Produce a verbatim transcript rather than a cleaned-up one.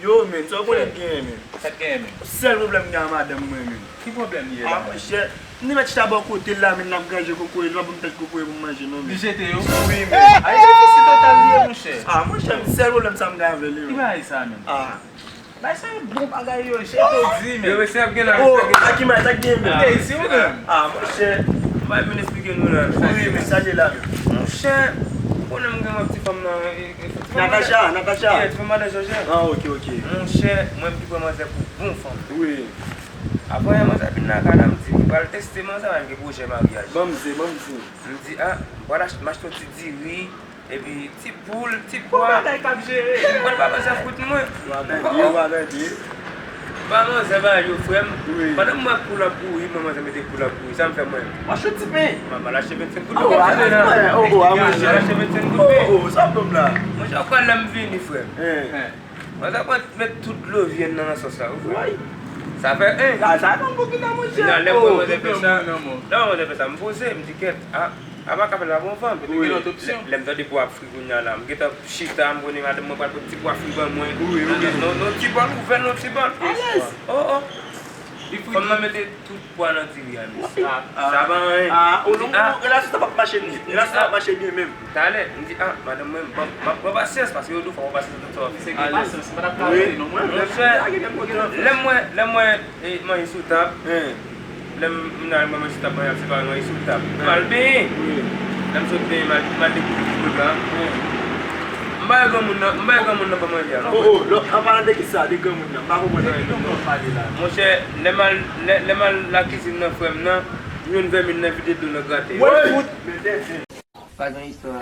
Yo, men, sa w konnen genyen, men. Sa k genyen, men? Sèl pwoblèm m gen a madanm mwen, men. Ki pwoblèm li ye la? Ah, monchè, m te mèt chita bò kote l la, men, n ap granje kokoye, li pa ban m tèt kokoye pou m manje, non, men. Li jete yo? Wi, men. Ay, difisil total li ye, monchè. Ah, monchè, sèl pwoblèm sa m gen avè li, men. Ki bagay sa, men? Ah. Bay sa bon bagay yo, jete w di, men. Yo, mesye ap gen la, oh, mesye ap gen la. Akima, sa k genyen, men? Hey, si ou menm. Ah, monchè. M pa vin eksplike nou la. Wi, men sa l ye la, men. Monchè, ou konnen m gen yon ti fanm nan, e, e, ti fanm Natacha, Natacha. Yeah, ti fanm madan Jòjè. Ah, ok, ok. Monchè, mwen m te pran manzè pou bon fanm. Wi. Apre, manzè vin nan kay la, m di, m pral teste manzè, m gen pwojè maryaj. Ban m di, ban m di. M di, ah, m pral achte, m achte yon ti diri, epi ti poul, ti pwa. Bon bagay k ap jere. Epi m pral ba manzè fout mwen. Ou pa tande, ou pa tande. Ba manzè ba yo, frè m. Wi. Pandan m wè kou l ap kouri, m wè manzè mete kou l ap kouri. Sa m fè mwen? W achte ti pen. M al achte vennsenk goud pen. Oh, oh, ah, monchè. Oh, oh, sa p la. Monchè, ou kwè lè m vini, frè m? Hein. Manzè pran met tout dlo vyann nan nan sòs la, ou kwè? Wi. Sa fè, hein. Sa, sa nan bouki nan, monchè. Nan lè m wè manzè fè sa, lè m wè manzè fè sa, m poze, m di, kèt, ah, apa k ap fè la bon fanm. Wi. Lè m tande pwa ap fri kounye a la, m gentan chita, m konnen madanm mwen pral pot ti pwa fri ban mwen. Wi, wi. Nan, nan, nan ti bòl, ouvè l nan ti bòl. Alèz. Oh, oh. Fanm nan mete tout pwa nan diri a, mesye. Ah, sa pa anyen. Ah, oh, non, relasyon sa p ap mache byen. Relasyon sa p ap mache byen menm. Talè, m di, ah, madanm mwen, m ap pran pasyans, paske yo di w fò w pran pasyans nan tout sa w ap fè. Se gen pasyans, m pa t ap ka rete non, mwen. Monchè, lè m wè, lè m wè, e, manje sou tab, lè m, m nan manje sou tab, manje ap separe manje sou tab. M al benyen. Wi. Lè m sot benyen, m al, m al dekouvri ti bebe a. M bay granmoun nan, m bay granmoun nan ban manje a. Oh, oh, lò, an palan de kisa, de granmoun nan, m pa konprann anyen nan sa w pale la. Monchè, lè m al, lè, lè m al lakizin nan, frè m nan, m jwenn vèmin nan vide dlo nan gratèy. Woy! Pa gen istwa.